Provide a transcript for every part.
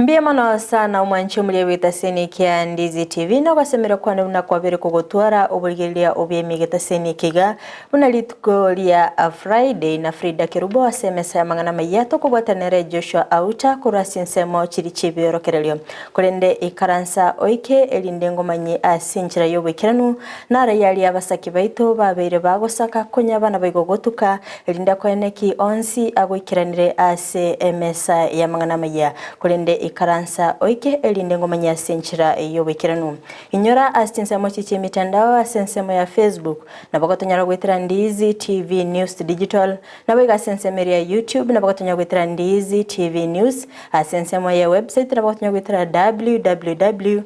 Mbuya mono sana omwanchi omuria bw'egetaseni kia Ndizi TV na ogosemera kwane buna kwabere kogotwara oborigereria obuya egetaseni eke iga buna rituko ria Friday na Frida Kerubo ase emesa y'amang'ana amaya tokobwatana nere Joshua Auta korwa ase ensemo chiri chi'ebiorokererio korende ikaransa oike erinde ngomanye ase enchera y'oboikeranu naro aria abasaki baito babeire bagosaka konya abana baigo gotuka erinde akoene ki onsi agoikeranire ase emesa y'amang'ana amaya korende ikaransa oike erinde ngomanye ase enchera y'oboikeranu. Inyora ase chinsemo echi chi'emitandao ase ensemo ya Facebook nabo gotonyara goetera Ndizi TV News Digital nabo iga ase ensemo eria ya YouTube nabo gotonyara goetera Ndizi TV News ase ensemo ya website nabo gotonyara goetera www.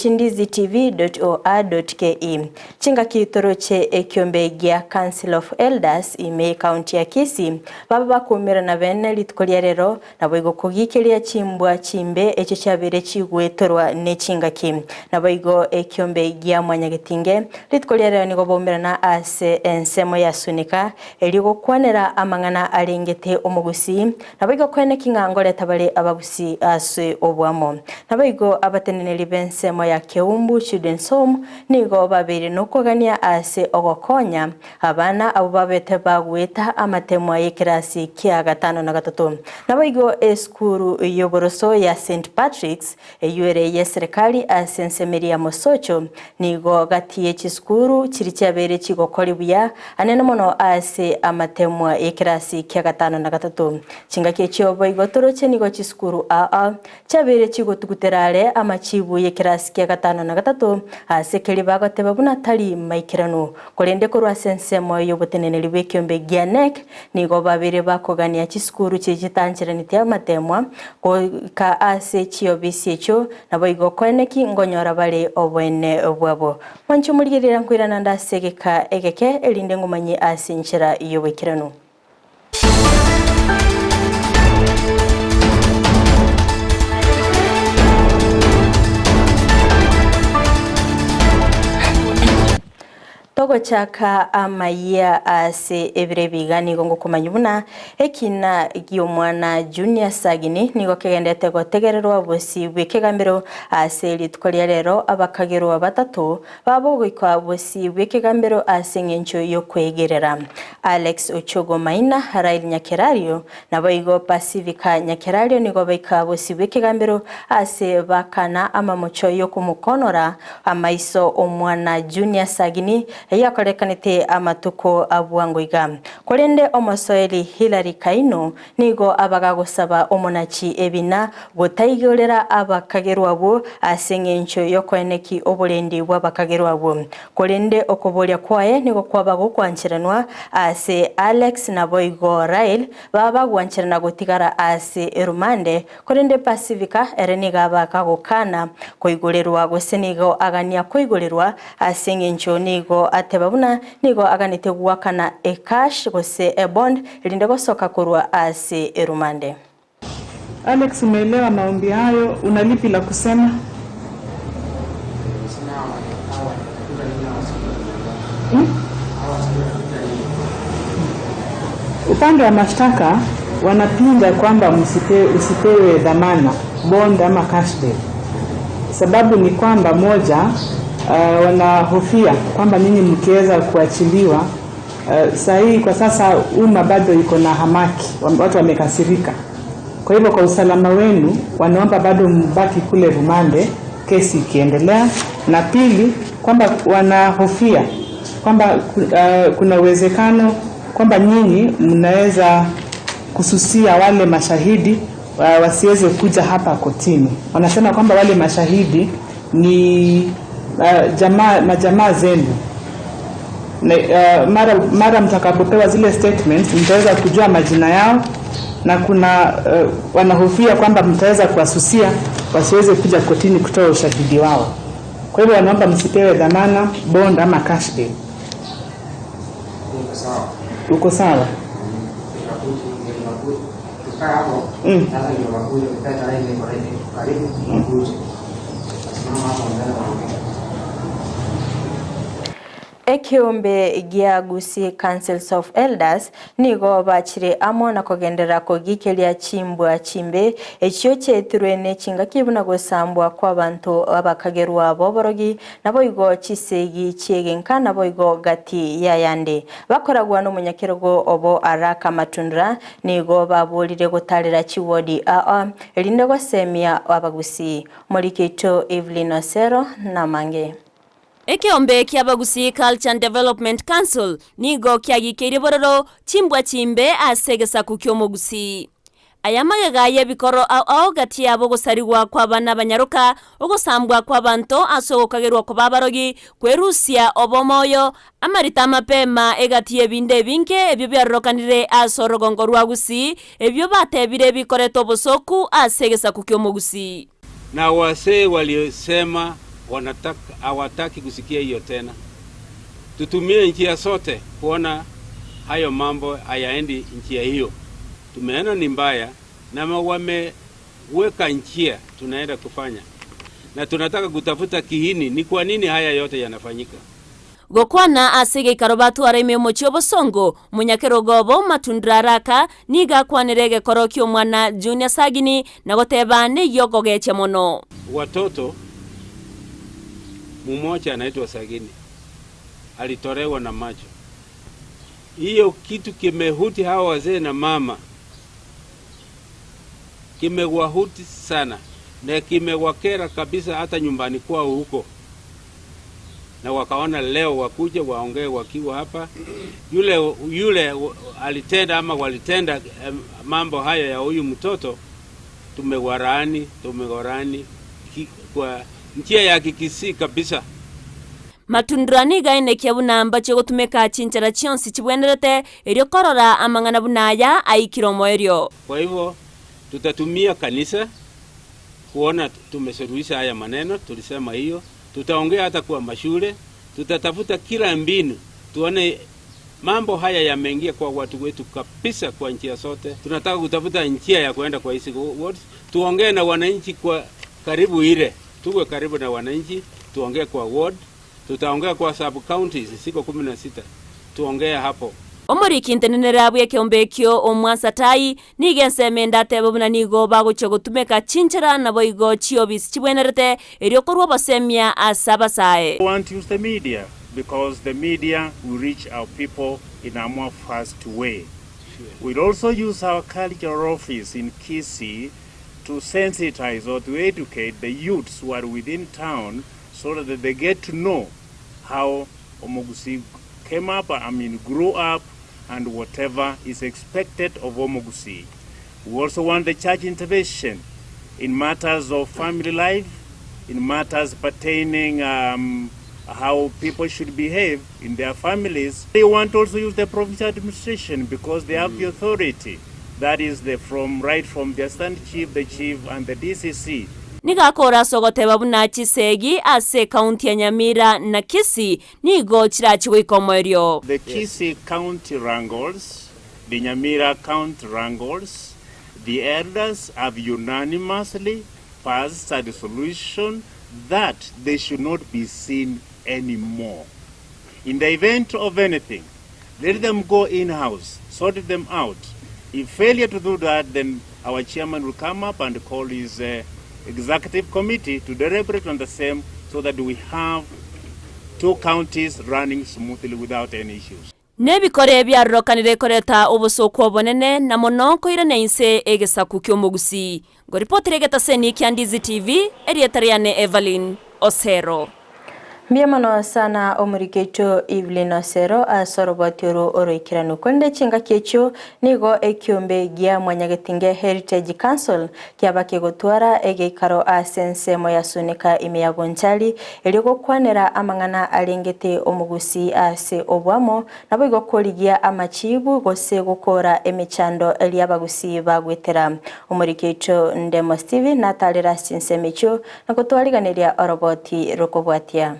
Ndizitv.or.ke. Chingaki toroche ekiombe gia Council of Elders ime y'ecounty ya Kisii babe bakuumerana bene rituko ria rero Naboigo kogikeria chimbwa chimbe echio chiabeire chigwetorwa ne chingaki. Naboigo ekiombe gia Mwanyagetinge rituko ria rero nigo baumerana ase ensemo ya Sunika, erio gokwanera amang'ana arengete omogusii. Naboigo koeneki ng'a ngoreta bare abagusii ase oboamo. Naboigo abateneneri b'ensemo ya Keumbu Children's Home nigo babeire nokogania ase ogokonya Abana abwo babete bagoeta amatemwa y'ekerasi kia gatano na gatato. Naboigo esukuru y'oboroso ya St Patrick's, eyio ere y'eserekari ase ensemo eria ya Mosocho, nigo gati ye chisukuru chiria chiabeire chigokori buya anene mono ase amatemwa y'ekerasi kia gatano na gatato. Chingaki echio boigo toroche nigo chisukuru aa Chiabeire chigotugutera are amachibu y'ekerasi kia gatano na gatato ase keria bagoteba buna tari maikeranu. Korende korwa ase ensemo y'oboteneneri bw'ekiombe gia NEC nigo babeire bakogania chisukuru chiria chitancheraneti amatemwa goika ase chiobisi echio naboigo koeneki nkonyora bare oboene bwabo. Mwanche omorigereria nkoirana nde ase egeka egeke erinde ngomanyie ase enchera y'oboikeranu. Togochaka amayia ase ebiro ebiga nigo ngokomanya buna ekina gi'omwana Junior Sagini nigo kegendete gotegererwa bosio bw'ekegambero ase rituko ria rero abakagerwa batato Baba ogoika bosio bw'ekegambero ase engencho y'okwegerera. Alex Ochogo Maina, Rael Nyakerario, naboigo Pacifica Nyakerario nigo baika bosio bw'ekegambero ase bakana amamocho y'okomokonora amaiso omwana Junior Sagini eyakorekanete amatuko a bwango iga. Korende omosoeri Hillary Kaino Nigo abagagosaba omonachi ebina gotaigorera abakagerwa abwo ase engencho y'okoeneki oborendi bw'abakagerwa abwo. Korende okoboria kwaye nigo kwaba gokwancheranwa ase Alex naboigo Rael baba bagwancherana gotigara ase erumande, korende Pacifica ere nigo aba kagokana koigorerwa gose nigo agania koigorerwa ase engencho nigo ateba buna nigo aganete goakana ecash gose ebond erinde gosoka korwa ase erumande. Alex umeelewa maombi hayo una lipi la kusema? Hmm? Upande wa mashtaka wanapinga kwamba msipe, usipewe dhamana bond ama cash bail. Sababu ni kwamba moja, uh, wanahofia kwamba nyinyi mkiweza kuachiliwa uh, saa hii kwa sasa umma bado iko na hamaki, watu wamekasirika. Kwa hivyo kwa usalama wenu wanaomba bado mbaki kule rumande kesi ikiendelea, na pili kwamba wanahofia kwamba uh, kuna uwezekano kwamba nyinyi mnaweza kususia wale mashahidi uh, wasiweze kuja hapa kotini. Wanasema kwamba wale mashahidi ni uh, jamaa, majamaa zenu na, uh, mara, mara mtakapopewa zile statements mtaweza kujua majina yao na kuna uh, wanahofia kwamba mtaweza kuwasusia wasiweze kuja kotini kutoa ushahidi wao. Kwa hivyo wanaomba msipewe dhamana, bond ama cash bail. Uko sawa? Mm. Ekeombe gia Gusii Councils of Elders nigo bachire amo na kogenderera kogikeria chimbwa chimbe echio chiaitirwe ne chingaki buna gosambwa kw'abanto abakagerwa b'oborogi, naboigo chisegi chi'egenka naboigo gati y'ayande. Bakoragwa nomonyakerogo obo Araka Matundura nigo baborire gotarera chiwodi aa erinde gosemia Abagusii. Omoriki oito Evelyn Osero namange. Ekeombe ki'Abagusii Culture and Development Council nigo kiagikeirie bororo chimbwa chimbe ase egesaku ki'omogusii. Aya amagega y'ebikoro ao ao gati yabo ogosarigwa kw'abana abanyaroka, ogosambwa kw'abanto ase ogokagerwa koba abarogi, kwerusia obomoyo, amarita amapema egati y'ebinto ebinge ebio biarorokanire ase orogongo rwa Gusii, ebio batebire bikoreta obosooku ase egesaku ki'omogusii. Na wasee waliosema wanataka hawataki kusikia hiyo tena. Tutumie njia sote kuona hayo mambo hayaendi njia hiyo. Tumeona ni mbaya na wameweka njia tunaenda kufanya na tunataka kutafuta kiini ni kwa nini haya yote yanafanyika. Gokwana ase egeikaro batwara ime omochie obosongo, omonyakerogo obo Matundura Araka nigo akwanire egekoro ki'omwana Junior Sagini na goteba neyio okogechia mono. Watoto mumoja anaitwa Sagini alitolewa na macho. Hiyo kitu kimehuti hawa wazee na mama, kimewahuti sana na kimewakera kabisa hata nyumbani kwao huko, na wakaona leo wakuje waongee wakiwa hapa. Yule, yule alitenda ama walitenda mambo haya ya huyu mtoto, tumewalaani, tumewalaani kwa njia ya Kikisii kabisa. Matundura nigo aenekia buna mbache gotumeka chinchera chionsi chibwenerete erio korora amang'ana buna aya aikire omoerio. Kwa hivyo tutatumia kanisa kuona tumesuluhisha haya maneno, tulisema hiyo. Tutaongea hata kwa mashule, tutatafuta kila mbinu tuone mambo haya yameingia kwa watu wetu kabisa kwa njia zote. Tunataka kutafuta njia ya kuenda kwa hizi wards, tuongee na wananchi kwa karibu ile, tuwe karibu na wananchi, tuongee kwa ward, tutaongea kwa sub counties ziko 16, tuongee hapo. Omoriki ntenenera bw'ekeombe ekio Omwansa Tai nigo ensemo ende atebe buna nigo bagochia gotumeka chinchera naboigo chiobisi chibwenerete erio korwa obosemia ase abasae. We want to use the media because the media will reach our people in a more fast way. We'll also use our cultural office in Kisii to sensitize or to educate the youths who are within town so that they get to know how Omogusii came up, I mean grew up, and whatever is expected of Omogusii. We also want the church intervention in matters of family life, in matters pertaining how people should behave in their families. They want to also use the provincial administration because they have the authority. That is the from right from the assistant chief, the chief, and the DCC. Nigo akora ase ogoteba buna chisegi ase ekaunti ya Nyamira na Kisii nigo chirachi goika omoerio. The Kisii County Wrangles, the Nyamira County Wrangles, the elders have unanimously passed a resolution that they should not be seen anymore. In the event of anything, let them go in-house, sort them out. If failure to do that, then our chairman will come up and call his executive committee to deliberate on the same so that we have two counties running smoothly without any issues. Nebikore ebiarokanire koreta obosooku obonene, na mono nkoirania inse egesaku ki'omogusii. Ngoripotera egetaseni kia Ndizi TV, erieta riane Evelyn Osero. Mbuya mono sana omoriki oito Evelyn Osero ase oroboti oro oroikeranu. Korende chingaki echio nigo ekiombe gia Mwanyagetinge Heritage Council kiaba kegotwara egeikaro ase ensemo ya Sunika ime ya Bonchari erio gokwanera amang'ana arengete omogusii ase oboamo naboigo korigia amachibu gose gokora emechando eria abagusii bagwetera. Omoriki oito Ndemo Stephen natarera ase chinsemo echio na gotwariganeria oroboti rokobwatia.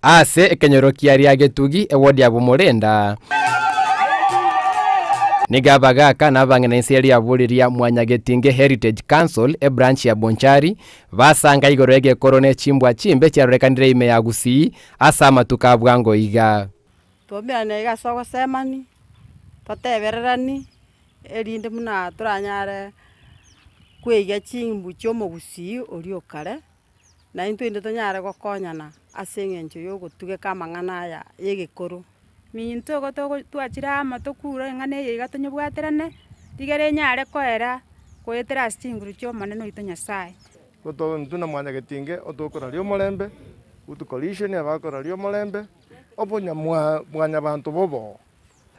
Ase ekenyoro kia Riagetugi, ewodi ya Bomorenda. Nigo abagaaka na abang'ina inse ye riaburi ria Mwanyagetinge Heritage Council ebranch ya Bonchari basanga igoro y'egekoro ne chimbwa chimbe chiarorekanire ime ya Gusii ase amatuko a bwango iga. Twaumerane iga ase ogosemani, totebererani, erinde buna toranyare kweiga chimbu chia omogusii oria o kare, na intwe inde tonyare gokonyana ase eng'encho ya ogotugeka amang'ana aya ya egekoro. Minto igo togo twachire amo tokure eng'ana eye iga tonyebwaterane, rigere enyare koera goetera ase chinguru chia Omonene oito Nyasaye. Goto intwe na mwanyagetinge otokoraria omorembe, good coalition abakoraria omorembe, obonyamwa mwanyabanto bobo.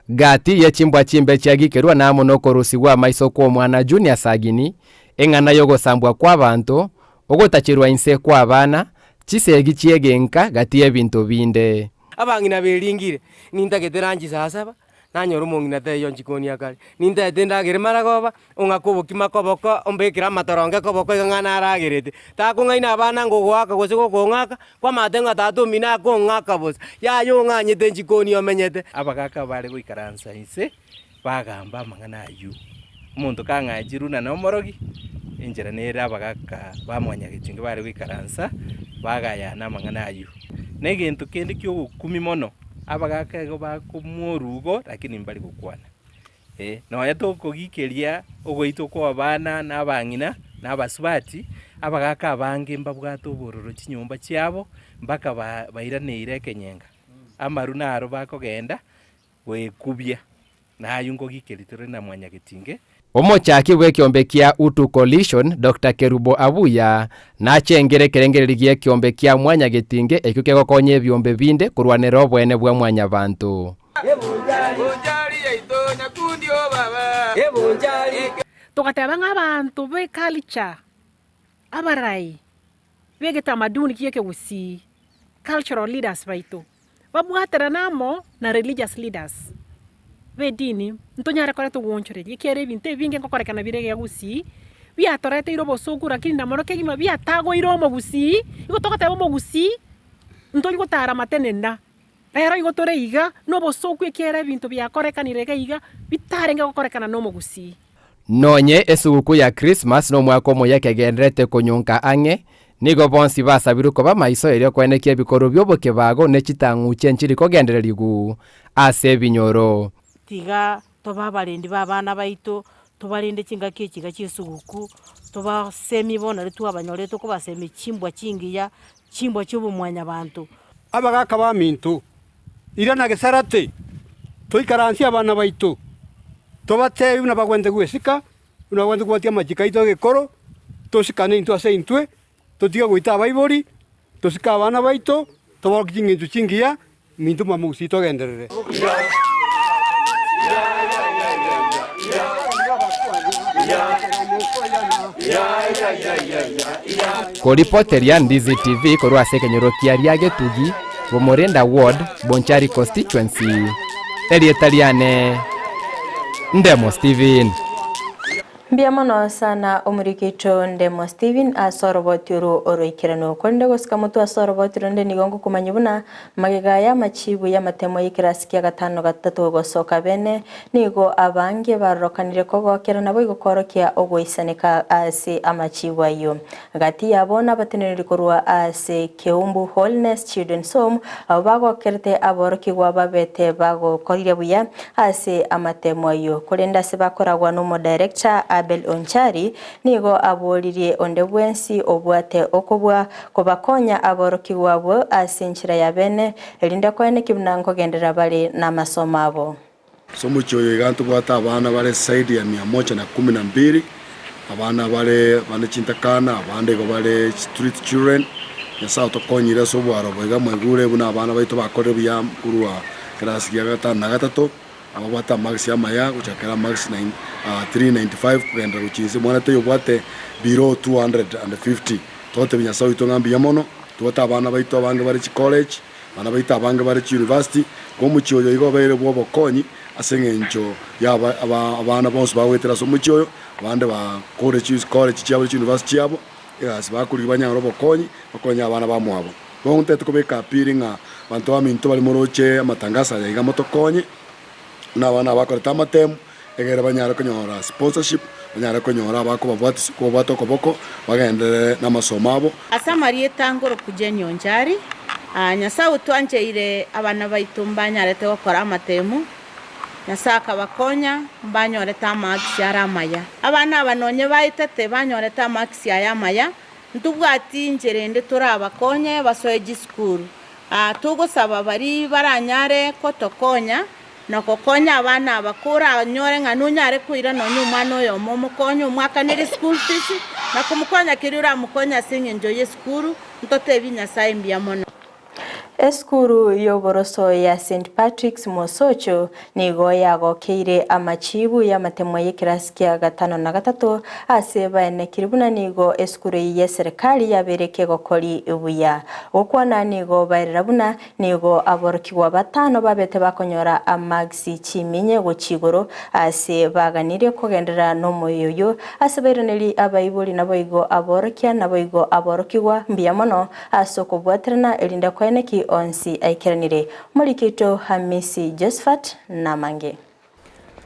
Gati ye chimbwa chimbe chiagikerwa na amo nokorusigwa amaiso kw'omwana Junior Sagini, eng'ana y'ogosambwa kw'abanto, ogotacherwa inse kw'abana, chisegi chi'egenka gati y'ebinto binde. Abang'ina beringire, nintagete ranchi saa saba, nanyora omong'ina taiyo nchikoni akare, nintagete ndagere maragoba, ong'ake obokima koboko, ombekere amatoronge koboko iga ng'a naragerete. Takong'aina abana ngogoaka gose gokong'aka, kwamate ng'a tata omino akong'aka bosa, yaya ong'anyete nchikoni omenyete. Abagaaka bare goikaransa inse, bagamba amang'ana ayio. Omonto kang'achirwe na nomorogi, enchera nere abagaaka ba mwanyagetinge bare goikaransa, bagayana amang'ana ayio. Na egento kende ki'ogokumia mono, abagaaka igo bakomwa orugo lakini mbari gokwana. Ee, nonya tokogikeria ogoitwa kw'abana na abang'ina na abasubati, abagaaka abange mbabwate obororo chinyomba chiabo mpaka bairaneire ekenyenga. Amaru naro bakogenda Gwekubia, na ayio nkogikeria tore na mwanyagetinge. Omochaki bw'ekiombe kia Utu Coalition, Doctor Kerubo Abuya, nachengire ekerengererio gi'ekiombe kia mwanyagetinge ekio kegokonya ebiombe binde korwanera oboene bwa mwanyabanto. Togateba ng'a abanto be culture, abarai b'egetamaduni gi'ekegusii, cultural leaders baito, Babwaterane amo na religious leaders b'edini ntonyare koreta ogoonchoreria, ekiagera ebinto ebinge ngokorekana bire iga gusii, biatoreteire obosoku lakini na mono kegima biatagoire omogusii, igo togoteba omogusii ntori gotara matenena, rero igo tore iga na obosoku ekiagera ebinto biakorekanire iga iga bitarenge gokorekana na omogusii. Nonye esuguku ya Krismas nomwaka omoyia kegendererete konyonka ang'e, nigo bonsi basabirwe koba maiso erio koenekia ebikorwa bi'obokebago ne chitang'uche nchiri kogendererigw ase ebinyoro. Tiga tobe abarendi b'abana baito, tobarende chingaki echi iga chi'esuguku, tobasemie bono nario twabanyorete tokobasemia chimbwa chingiya, chimbwa chi'obomwanyabanto. Abagaaka baminto, Irana gesarate, toikaransie abana baito, tobateebie buna bagwenerete gwesika, buna bagwenerete kobwatia amachiko aito 'egekoro, tosikane intwe ase intwe, totige goita abaibori, tosike abana baito, toborokie ching'encho chingiya, minto mwamogusie togenderere. Koripoteria Ndizi TV korwa ase ekenyoro kia Riagetugi, Bomorenda Ward, Bonchari Constituency. Erieta riane Ndemo Stephen. Mbuya mono sana omoriki oito Ndemo Stephen ase oroboti oro oroikeranu. Korende gosika motwe ase oroboti ronde nigo ngokomanyia buna magega y'amachibu y'amatemo y'ekerasi kia gatano gatato gosoka bene nigo abange barorokanire kogokera naboigo koorokia ogoisaneka ase amachibu ayio. Gati yabo nabateneneri korwa ase Keumbu Holiness Children's Home, abwo bagokerete aborokigwa babete bagokorire buya ase amatemo ayio. Korende ase bakoragwa n'omodirector Abel Onchari, nigo aboririe onde bwensi obwate okobua kobakonya aborokigwa abwo ase enchera ya bene, erinde koeneki buna nkogenderera bare namasomo abo. Ase omochie oyo iga ntobwate abana bare zaidi ya mia moja na kumi na mbili, abana bare bande chintakana, abande igo bare street children. Nyasae otokonyire ase obwaro obo iga mwaigure buna abana baito bakorire buya korwa ekerasi gia gatano na gatato, ababwate amarks amaya gochakera amarks nine 395 kogenderera gochia inse, mwana taiyo obwate below 250. Togotebia Nyasae oito ng'a mbuya mono, tobwate abana baito abange bare chicollege, Abana baito abange bare chiyunivasiti, igo omochie oyo igo obeire bw'obokonyi ase engencho ya abana bonsi bagoetera ase omochie oyo, abande bakore chicollege chiabo ne chiyunivasiti chiabo, egasi bakorigia banyare obokonyi, bakonye abana bamwabo. Bono ntagete kobeka appeal ng'a abanto baminto bare moroche amatangaso aya iga motokonye, buna abana aba bakorete amatemu. egere banyare konyora sponsorship, banyare konyora abakobabwatisia kobabwata okoboko, bagenderere namasomo abo. Ase amarieta ngoroku Jane Onchari, Nyasae otwancheire abana baito mbanyarete gokora amatemu, Nyasae akabakonya mbanyorete amaakisi are amaya. Abana aba nonye baetete banyorete amaakisi aya amaya, ntobwati inchera ende torabakonye basoe chisukuru. Togosaba baria baranyare kotokonya na gokonya abana aba, koranyore ng'a nonyare koira nonya omwana oyomo omokonye omwakanere school fees, na komokonya keria oramokonye ase eng'encho y'esukuru, ntotebie Nyasae mbuya mono. Esukuru y'oboroso ya St Patrick's Mosocho nigo yagokeire amachibu y'amatemwa y'ekerasi kia gatano na gatato ase baenekiri buna nigo esukuru eye y'eserekari yabeire kegokori buya. Gokwana nigo baerera buna Nigo aborokigwa batano babete bakonyora amagisi chiminye gochia igoro ase baganirie kogenderera nomoyo oyio, ase bairaneri abaibori naboigo aborokia naboigo aborokigwa mbuya mono ase okobwaterana erinde koeneki onsi aikeranire. Omoriki oito Hamisi Josephat namange.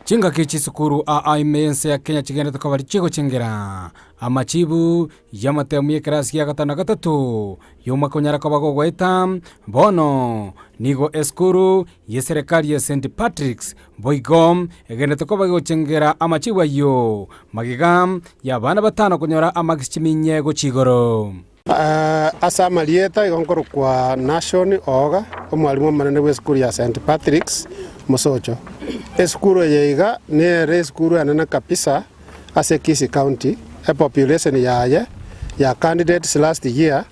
Chingaki chisukuru aa ime y'ense ya Kenya chigenderete koba chigochengera amachibu y'amatemu y'ekerasi gia gatano na gatato y'omwaka onyare koba gogoeta. Bono nigo esukuru y'eserekari ya St Patrick's boigo egenderete koba egochengera amachibu ayio magega y'abana batano konyora amagisi chiminye gochia igoro. Ase amarieta igo nkorokwa Nashon Ooga, omwalimu omonene bw'esukuru ya St. Patrick's, Mosocho. Esukuru eye iga nere esukuru enene kabisa ase Kisii County, epopulation yaye ya candidates last year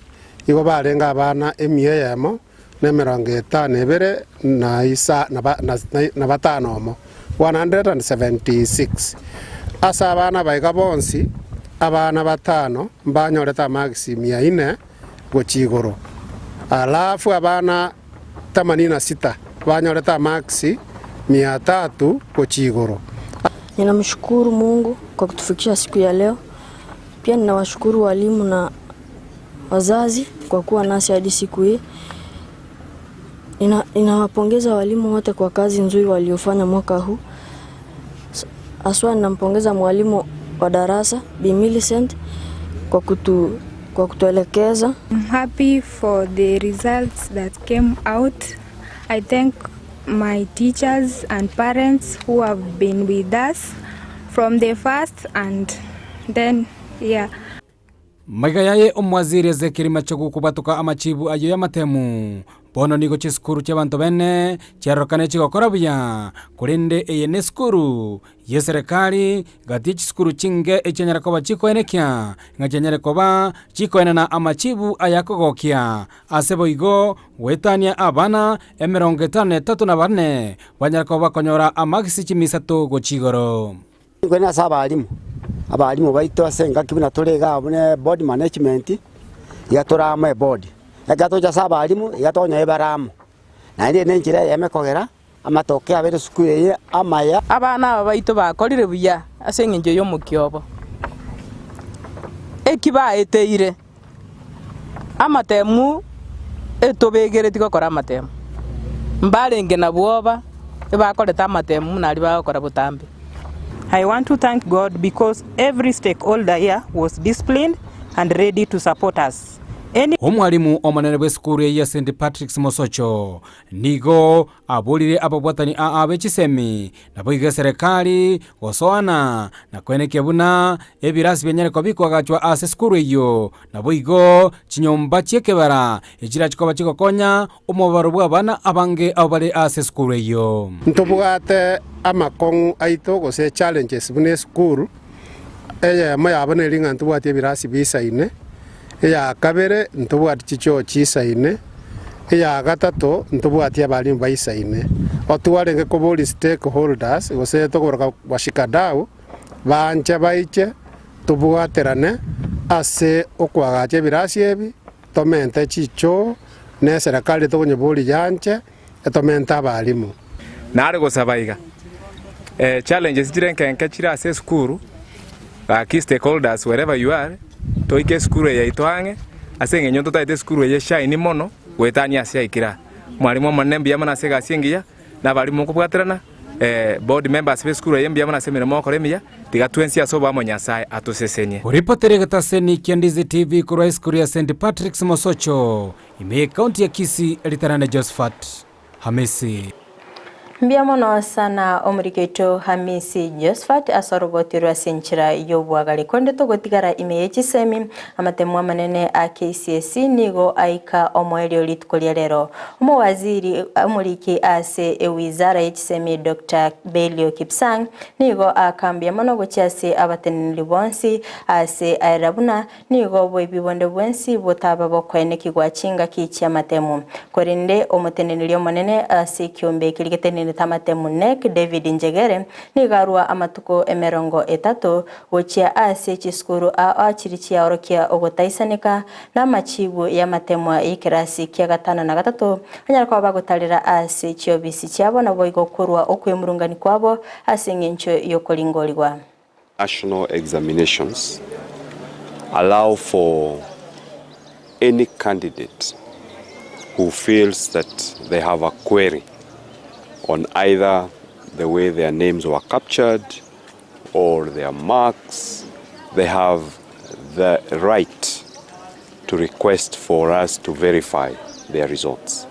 igo barenge abana emia eyemo na emerongo etano ebere na isa na batano omo, 176. Ase abana aba iga bonsi, abana batano mbanyorete amagisi mia ine gochia igoro, alafu abana themanini na sita banyorete amagisi mia tatu gochia igoro. Ninamshukuru Mungu kwa kutufikisha siku ya leo. Pia ninawashukuru walimu na wazazi kwa kuwa nasi hadi siku hii. Ninawapongeza walimu wote kwa kazi nzuri waliofanya mwaka huu. Haswa ninampongeza mwalimu wa darasa Bi Millicent kwa kutu, kwa kutuelekeza. I'm happy for the results that came out. I thank my teachers and parents who have been with us from the first and then yeah. Maiga yaye omwaziri ase ekerima chi'ogokobwatoka amachibu ayio y'amatemu. Bono nigo chisukuru chi'abanto bene chiarorokane chigokora buya, korende eye nesukuru y'eserekari gati ye chisukuru chinge echianyare koba chikoenekia ng'a chianyare koba chikoenana amachibu ayakogokia. Ase boigo goetania abana emerongo etano na etato na bane banyare koba bakonyora amagisi chimisato gochia igoro. Nigo ase abalimu, abalimu baito ase engaki buna tore iga abwo ne board management, iga tore amo eboard. Ekero togocha ase abalimu, iga tokonyora bare amo. Naende eye nenchera eyemo ekogera amatoke abeire esukuru eye amaya. Abana aba baito bakorire buya ase engencho y'omokia obo. Eki baeteire, amatemu etobegeretie gokora amatemu. Mbarenge na bwoba, ebakorete amatemu buna aria bagokora botambe. I want to thank God because every stakeholder here was disciplined and ready to support us. Any. Omwalimu omonene bw'esukuru eye ya St Patrick's Mosocho nigo aborire ababwatani aa be chisemi naboigo eserekari gosoana na koenekia buna ebirasi bianyare koba bikoagachwa ase esukuru eyio naboigo chinyomba chi'ekebara echirache koba chigokonya Omobaro bw'abana abange abo bare ase esukuru eyio. Ntobwate amakong'u aito gose challenges buna esukuru, eyemo yabo neri ng'a ntobwati ebirasi bisaine, eya kabere ntobwati chichoo chisaine, eya gatato ntobwati abalimu baisaine. Otwarenge koboria stakeholders gose tokoboroka washikadau banche baiche tobwaterane ase okoagacha ebirasi ebi. Tomente chichoo, na eserekari tokonyeboria yanche etomente abalimu. Nare gosaba iga, challenges chire nkenke chire ase esukuru, gaki stakeholders wherever you are, toike esukuru eye yaito ang'e, ase eng'encho ntotaete esukuru eye eshine mono goetania ase yaikire aa. Mwalimu omonene mbuya mono ase egasi engiya, na abalimu mokobwaterana. Board members b'esukuru eye mbuya mono ase emeremo mogokora emiya, tiga twensi ase oboamo Nyasae atosesenie. Oripotera egetaseni kia Ndizi TV korwa esukuru ya St Patrick's Mosocho, ime y'ekaunti ya Kisii, Ritanane Josephat Hamisi. Mbuya mono sana omoriki oito Hamisi Josephat ase oroboti rwa ase enchera y'obwagare. Korende togotigara ime ye chisemi, amatemo amanene a KCSE nigo aika omoerio rituko ria rero. Omowaziri omoriki ase ewizara ye chisemi Doctor Belio Kipsang nigo aaka mbuya mono gochia ase abateneneri bonsi ase aerera buna Nigo oboibi bonde bwensi botaba bokoenekigwa chingaki chi'amatemu. Korende omoteneneri omonene ase ekiombe keria getenenerete amatemu NEC, David Njegere, nigo arua amatuko emerongo etato gochia ase chisukuru ao chiria chiaorokia ogotaisaneka namachibu y'amatemwa y'ekerasi kia gatano na gatato banyare koba bagotarera ase chiobisi chiabo naboigo korua okwemurungani kwabo ase engencho y'okoringorigwa. National examinations allow for any candidate who feels that they have a query on either the way their names were captured or their marks, they have the right to request for us to verify their results.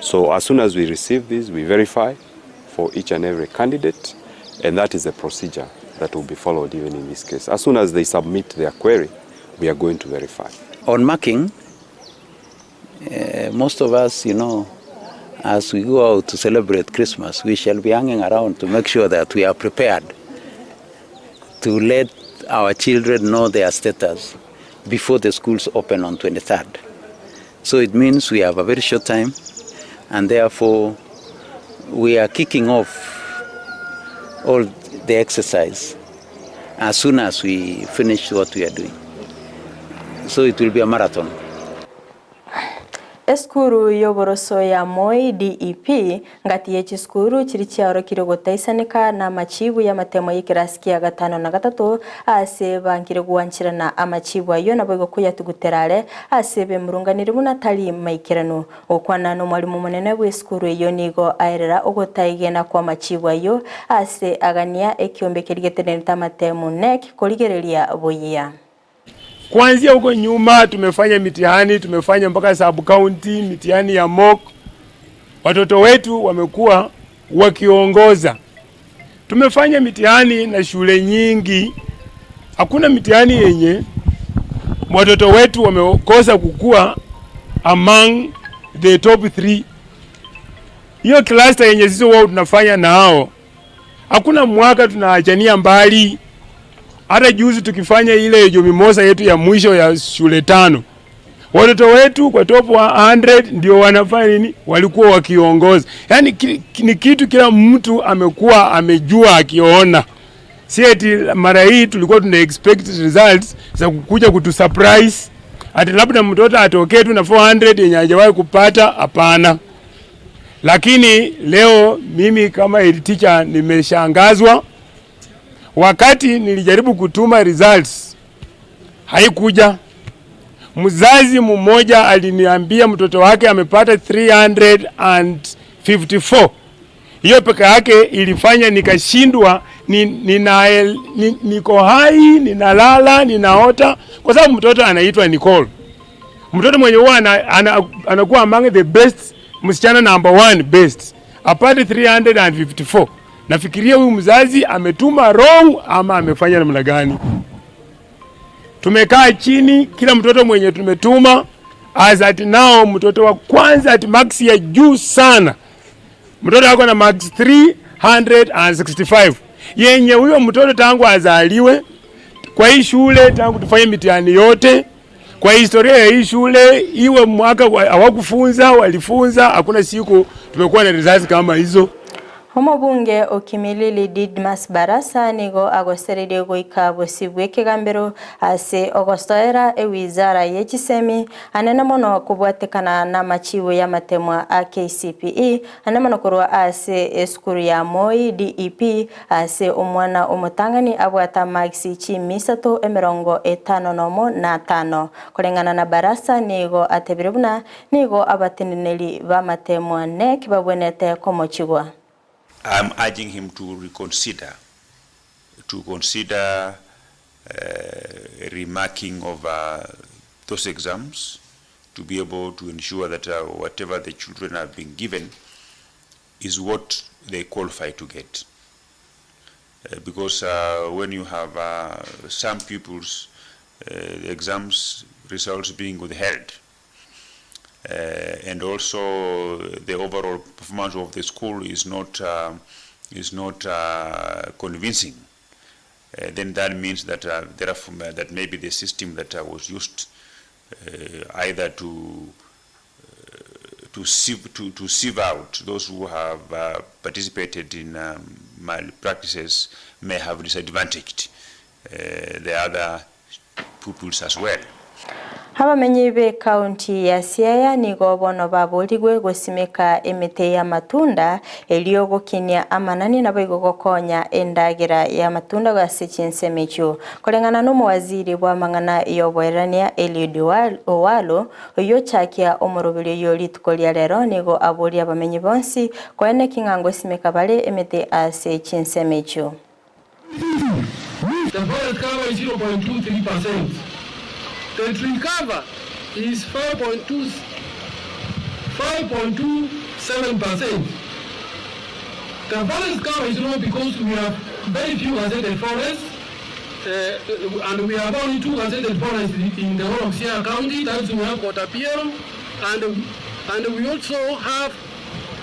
So as soon as we receive this, we verify for each and every candidate, and that is the procedure that will be followed even in this case. As soon as they submit their query, we are going to verify. On marking, uh, most of us, you know, as we go out to celebrate Christmas, we shall be hanging around to make sure that we are prepared to let our children know their status before the schools open on 23rd. So it means we have a very short time, and therefore we are kicking off all the exercise as soon as we finish what we are doing. So it will be a marathon. Esukuru y'oboroso ya Moi DEP, ngati ye chisukuru chiria chiaorokire gotaisaneka namachibu y'amatemo y'ekerasi kia gatano na gatato ase bankire gwancherana amachibu ayio naboigo koyatugutera are ase bemurunganiri buna tari maikeranu. Gokwana nomwalimu omonene bw'esukuru eyio nigo aerera ogotaigena kw'amachibu ayio ase agania ekiombe keria getenenerete amatemo NEC korigereria boyia. Kuanzia huko nyuma tumefanya mitihani, tumefanya mpaka sub county, mitihani ya mock. Watoto wetu wamekuwa wakiongoza. Tumefanya mitihani na shule nyingi, hakuna mitihani yenye watoto wetu wamekosa kukua among the top 3. Hiyo cluster yenye sisi wao tunafanya nao, hakuna mwaka tunaachania mbali. Hata juzi tukifanya ile jumimosa yetu ya mwisho ya shule tano, watoto wetu kwa top 100 ndio wanafanya nini, walikuwa wakiongoza. Yaani ni kitu kila mtu amekuwa amejua akiona, si eti mara hii tulikuwa tuna expect results za kukuja kutu surprise ati labda mtoto atokee tu na 400 yenye hajawahi kupata. Hapana. Lakini leo mimi kama head teacher nimeshangazwa. Wakati nilijaribu kutuma results haikuja. Mzazi mmoja aliniambia mtoto wake amepata 354. Hiyo peke yake ilifanya nikashindwa, ni, nina, ni, niko hai, ninalala, ninaota, kwa sababu mtoto anaitwa Nicole. Mtoto mwenye huwa ana, ana, anakuwa among the best, msichana number one best, apate 354. Nafikiria huyu mzazi ametuma wrong ama amefanya namna gani? Tumekaa chini, kila mtoto mwenye tumetuma, as at now, mtoto wa kwanza at max ya juu sana, mtoto ako na max 365 yenye huyo mtoto tangu azaliwe kwa hii shule, tangu tufanye mitihani yote kwa historia ya hii shule, iwe mwaka hawakufunza walifunza, hakuna siku tumekuwa na results kama hizo. Omobunge o Kimilili Didmas Barasa nigo agosererie goika bosio bw'ekegambero ase ogosoera ewizara ye chisemi anene mono kobwatekana namachibo y'amatemwa a KCPE ane mono korwa ase esukuru ya Moi DEP ase omwana omotang'ani abwate amarks chimisato emerongo etano nomo na atano. Koreng'ana na Barasa nigo atebire buna nigo abateneneri b'amatemwa NEC babwenerete komochigwa. I'm urging him to reconsider, to consider remarking of those exams to be able to ensure that whatever the children have been given is what they qualify to get. Because when you have some pupils exams results being withheld and also the overall performance of the school is not is not convincing, then that means that therefore that maybe the system that was used either to to sieve, to, to sieve out those who have participated in malpractices may have disadvantaged the other pupils as well. Abamenyi b'ekaunti ya Siaya nigo bono baborigwe gosimeka emete y'amatunda erio gokinia amanani naboigo gokonya endagera y'amatunda ase chinsemo echio. Koreng'ana na omowaziri bw'amang'ana y'oboerania Eliud Owalo oyio ochakia omoroberio oyio rituko ria rero nigo aboria abamenyi bonsi koeneki ng'a ngosimeka bare emete ase chinsemo echio. The forest cover is 0.23%. The tree cover is 5.2, 5.27%. The forest cover is low because we have very few gazetted forests, and we have only two gazetted forests in the whole of Siaya County. That's we have Kotapiero, and, and we also have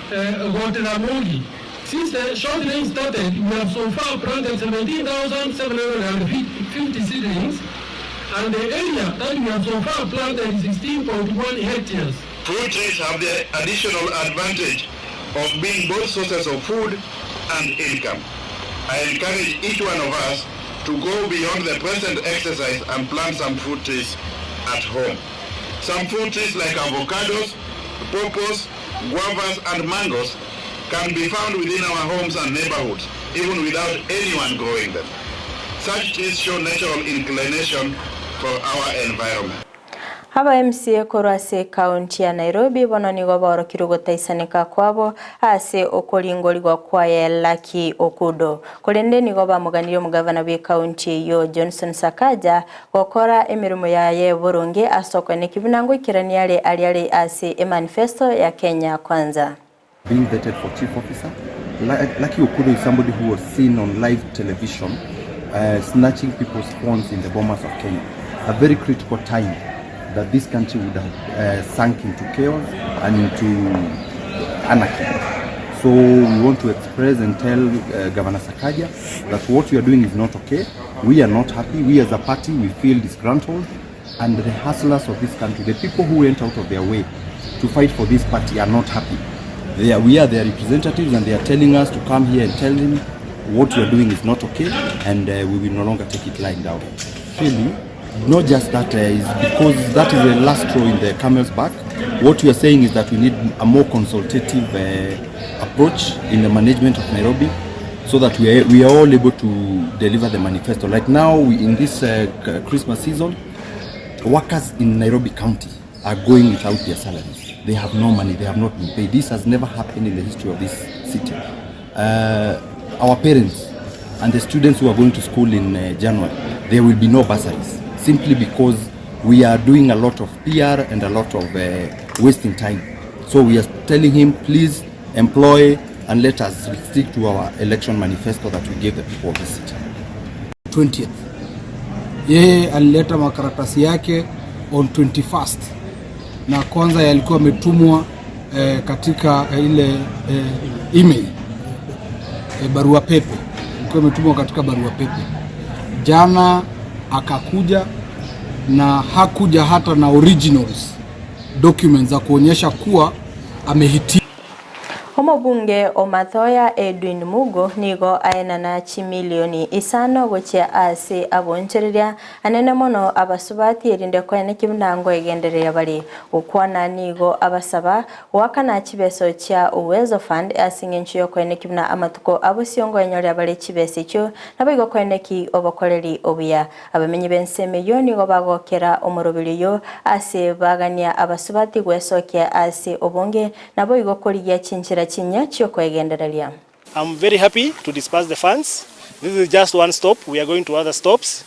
Got Ramogi. Since the short rain started, we have so far planted 17,750 seedlings, and the area that we have so far planted is 16.1 hectares. Fruit trees have the additional advantage of being both sources of food and income. I encourage each one of us to go beyond the present exercise and plant some fruit trees at home. Some fruit trees like avocados, pawpaws, guavas and mangoes can be found within our homes and neighborhoods, even without anyone growing them. Such trees show natural inclination for our environment. Aba MCA korwa ase ekaunti ya Nairobi bono nigo baorokire ogotaisaneka kwabo ase okoringorigwa kwaye Lucky Okudo. Korende nigo bamoganirie omogavana bw'ekaunti eyio Johnson Sakaja gokora emeremo yaye boronge ase okoeneki buna ngoikerania are aria are ase emanifesto ya Kenya Kwanza. Being vetted for chief officer. Lucky Okudo is somebody who was seen on live television uh, snatching people's phones in the bombers of Kenya. A very critical time that this country would have uh, sunk into chaos and into anarchy. So we want to express and tell uh, Governor Sakaja that what we are doing is not okay. We are not happy. We as a party, we feel disgruntled. And the hustlers of this country, the people who went out of their way to fight for this party are not happy. They are, we are their representatives and they are telling us to come here and tell them what we are doing is not okay and uh, we will no longer take it lying down. Really, not just that, uh, is because that is the last straw in the camel's back. What we are saying is that we need a more consultative uh, approach in the management of Nairobi so that we are, we are all able to deliver the manifesto. Like now, we, in this uh, Christmas season, workers in Nairobi County are going without their salaries. They have no money, they have not been paid. This has never happened in the history of this city. Our parents and the students who are going to school in uh, January, there will be no bursaries simply because we are doing a lot of PR and a lot of uh, wasting time. So we are telling him, please employ and let us stick to our election manifesto that we gave the people of this city. 20th. Yeye alileta makaratasi yake on 21st na kwanza yalikuwa ametumwa eh, katika eh, ile eh, email eh, barua pepe ilikuwa imetumwa katika barua pepe. Jana akakuja na hakuja hata na originals documents za kuonyesha kuwa amehitimu. Omobunge o Mathoya Edwin Mugo nigo aenana chimilioni isano gochia ase abonchereria anene mono abasubati erinde koene kibunango egendereria bari gokwana nigo abasaba goakana chibeso chia Uwezo Fund ase eng'encho yokoene kibuna amatuko abosiongo enyoria bare chibeso echio nabo igo koeneki obokoreri obuya abamenyi b'ensemo eyo nigo bagokera omoroberi oyo ase bagania abasubati gwesokia ase obonge nabo igo korigia chinchera chinya chiokwegendereria. I'm very happy to disburse the funds. This is just one stop. We are going to other stops.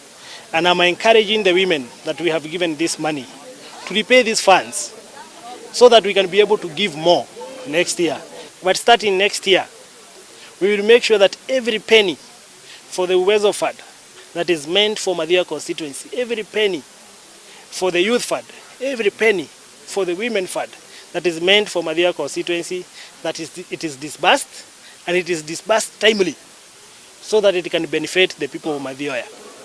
And I'm encouraging the women that we have given this money to repay these funds so that we can be able to give more next year. But starting next year, we will make sure that every penny for the Uwezo Fund that is meant for Mathioya constituency, every penny for the Youth Fund, every penny for the Women Fund that is meant for Mathioya constituency, that is, it is disbursed and it is disbursed timely so that it can benefit the people of Mathioya.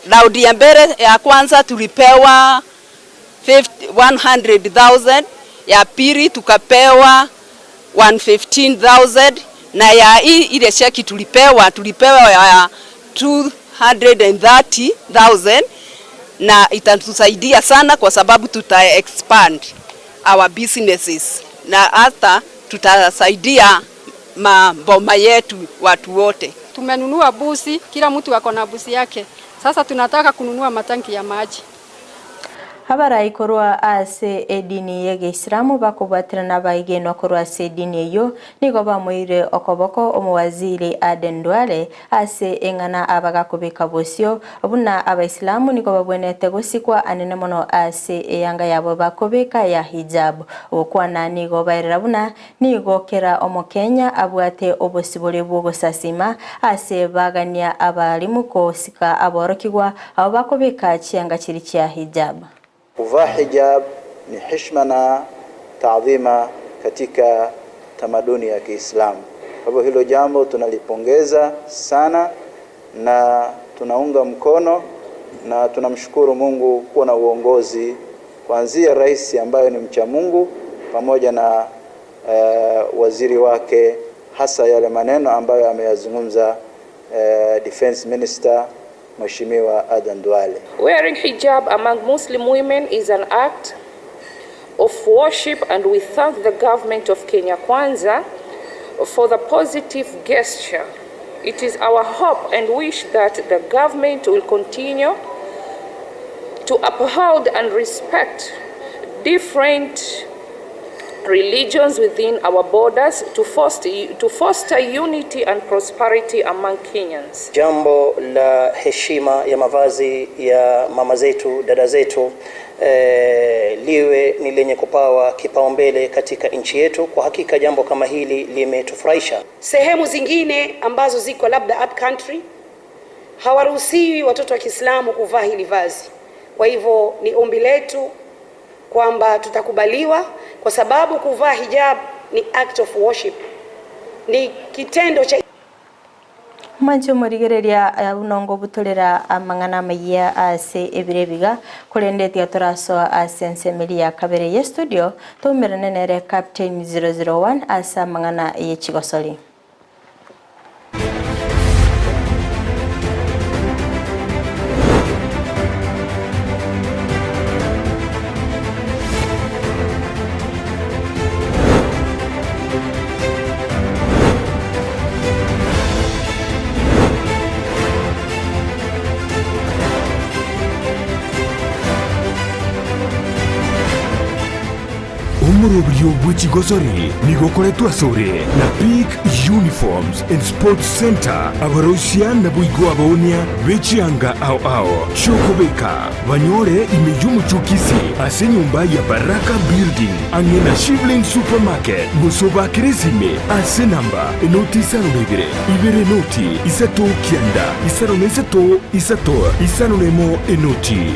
Raundi ya mbere ya kwanza tulipewa 100,000, ya pili tukapewa 115,000 na ya hii ile cheki tulipewa tulipewa ya 230,000 na itatusaidia sana kwa sababu tuta expand our businesses na hata tutasaidia maboma yetu watu wote. Tumenunua busi, kila mtu ako na busi yake. Sasa tunataka kununua matanki ya maji. Abarai korwa ase edini y'egeisiramu bakobwaterana abaigenwa korwa ase edini eyio nigo bamoire okoboko omowaziri Aden Duale ase eng'ana abagakobeka bosio buna abaisilamu nigo babwenete gosikwa anene mono ase eyanga yabo bakobeka ya hijab. Ogokwana nigo baerera buna nigo kera omokenya abwate obosibore bw'ogosasima ase bagania abarimu kosika aborokigwa abo bakobeka chianga chiri chia hijab. Kuvaa hijab ni heshima na taadhima katika tamaduni ya Kiislamu. Kwa hivyo hilo jambo tunalipongeza sana na tunaunga mkono na tunamshukuru Mungu kuwa na uongozi kuanzia rais ambayo ni mcha Mungu pamoja na waziri wake, hasa yale maneno ambayo ameyazungumza Defense Minister Mheshimiwa Adan Duale. Wearing hijab among Muslim women is an act of worship and we thank the government of Kenya Kwanza for the positive gesture. It is our hope and wish that the government will continue to uphold and respect different religions within our borders to foster unity and prosperity among Kenyans. Jambo la heshima ya mavazi ya mama zetu, dada zetu, liwe ni lenye kupawa kipaumbele katika nchi yetu. Kwa hakika jambo kama hili limetufurahisha. Sehemu zingine ambazo ziko labda up country hawaruhusiwi watoto wa Kiislamu kuvaa hili vazi. Kwa hivyo ni ombi letu kwamba tutakubaliwa, kwa sababu kuvaa hijab ni act of worship, ni kitendo cha Mwancho morigereria unongo butorera amang'ana amaiya ase ebire biga korendetia torasoa ase ensemeri ya kabere ye studio toumerane nere Captain 001 ase amang'ana ye chigosori. Omoroberio bwe chigosori nigo okoretwe asore na Peak Uniforms and Sports Centre, abaroisia naboigo abaonia be chianga ao ao chi'okobeka banyore ime y'omochie o Kisii ase enyomba ya Baraka Building ang'e na Shivling Supermarket gose obakere esime ase enamba enoti isano na ibere, ibere enoti isato kianda isano na isato isato isano na emo enoti.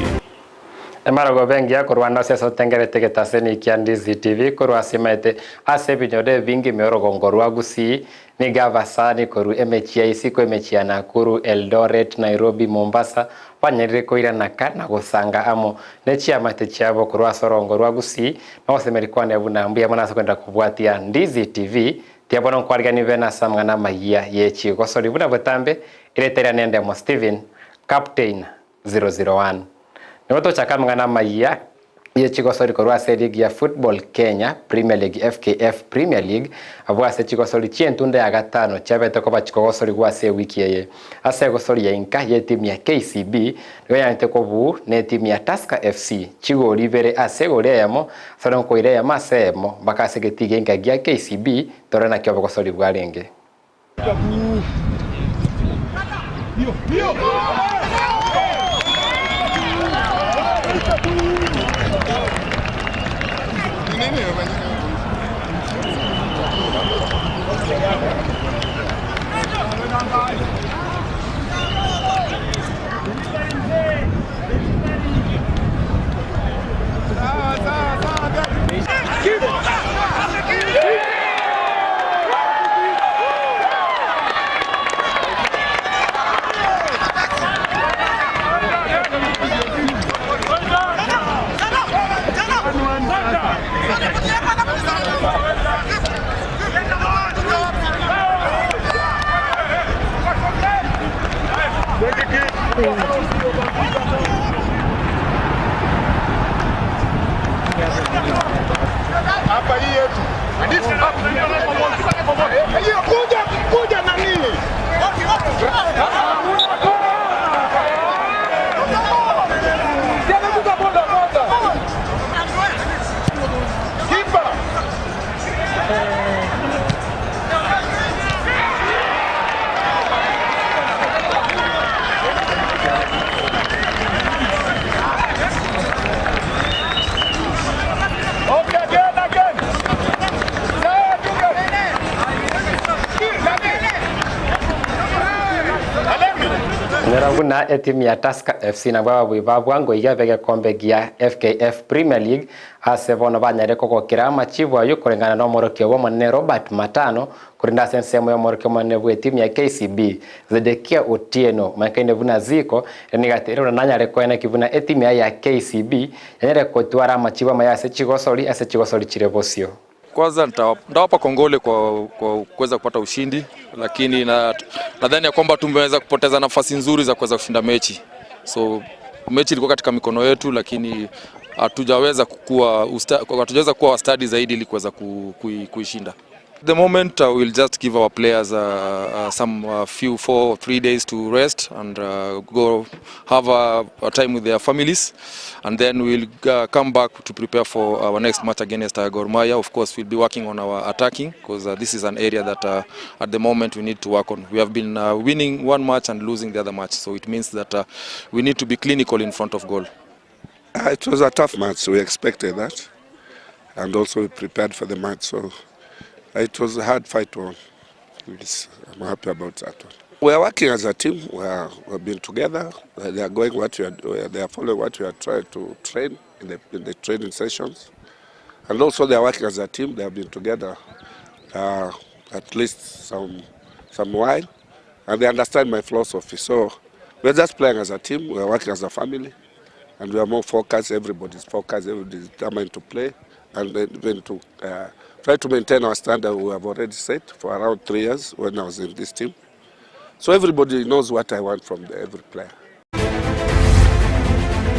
Emarogoba engiya korwa ande ase otengerete egetaseni kia Ndizi TV korwa ase emaete ase ebinyoro ebinge ime orogongo rwa Gusii nigo abasani korwa emechie ya isiko emechie ya Nakuru, Eldoret, Nairobi, Mombasa banyarire koiranaka na gosanga amo ne chiamate chiabo korwa ase orongo rwa Gusii nogosemeria kwane buna mbuya mono ase kogenda kobwatia Ndizi TV tiga bono nkwariganie bene ase amang'ana amayia ye chigosori buna botambe ereta riane Ndemo Stephen Captain 001. Nigo tochake amang'ana amayia ye chigosori korwa ase eligi ya Football Kenya Premier League, FKF Premier League, abwo ase chigosori chi'entunda ya gatano chiabete koba chikogosorigwa ase ewiki eye. Ase egosori ya inka y'etimu ya KCB nigo yanete kobuu n'etimu ya Tusker FC chigori ibere ase egori eyemo ase nkoira eyemo ase eyemo mpaka ase egetiga enka gia KCB tore nakio obogosori bwarenge. Hapa hii yetu. Hiyo kuja kuja nani? Kipa. Okay, again, again. Nyora buna etimu ya Tusker FC nabwo ababui ba bwango iga begekombe gia FKF Premier League ase bono banyare kogokera amachibu ayo koreng'ana na omorokio bwa omonene Robert Matano korende ase ensemo ya omorokio omonene bwa etimu ya KCB Zedekia Otieno mankaine buna ziko nigatererwa nanyare koeneki buna etimu yaye ya KCB yanyare kotwara amachibu amaya ase chigosori ase chigosori chire bosio. Kwanza nitawapa kongole kwa kuweza kupata ushindi, lakini nadhani ya kwamba tumeweza kupoteza nafasi nzuri za kuweza kushinda mechi. So mechi ilikuwa katika mikono yetu, lakini hatujaweza kuwa wastadi zaidi ili kuweza kuishinda. The moment we'll just give our players some few 4 or 3 days to rest and go have a time with their families, and then we'll come back to prepare for our next match against Gor Mahia. Of course, we'll be working on our attacking because this is an area that at the moment we need to work on. We have been winning one match and losing the other match, so it means that we need to be clinical in front of goal. It was a tough match. We expected that, and also we prepared for the match. So it was a hard fight won. Yes, I'm happy about that one. We are working as a team. We've been together. They are going what we are. They are following what we are trying to train in the training sessions, and also they are working as a team. They have been together at least some while, and they understand my philosophy. So we are just playing as a team. We are working as a family, and we are more focused. Everybody's focused. Everybody's determined to play, and even to try to maintain our standard we have already set for around 3 years when I was in this team. So everybody knows what I want from every player.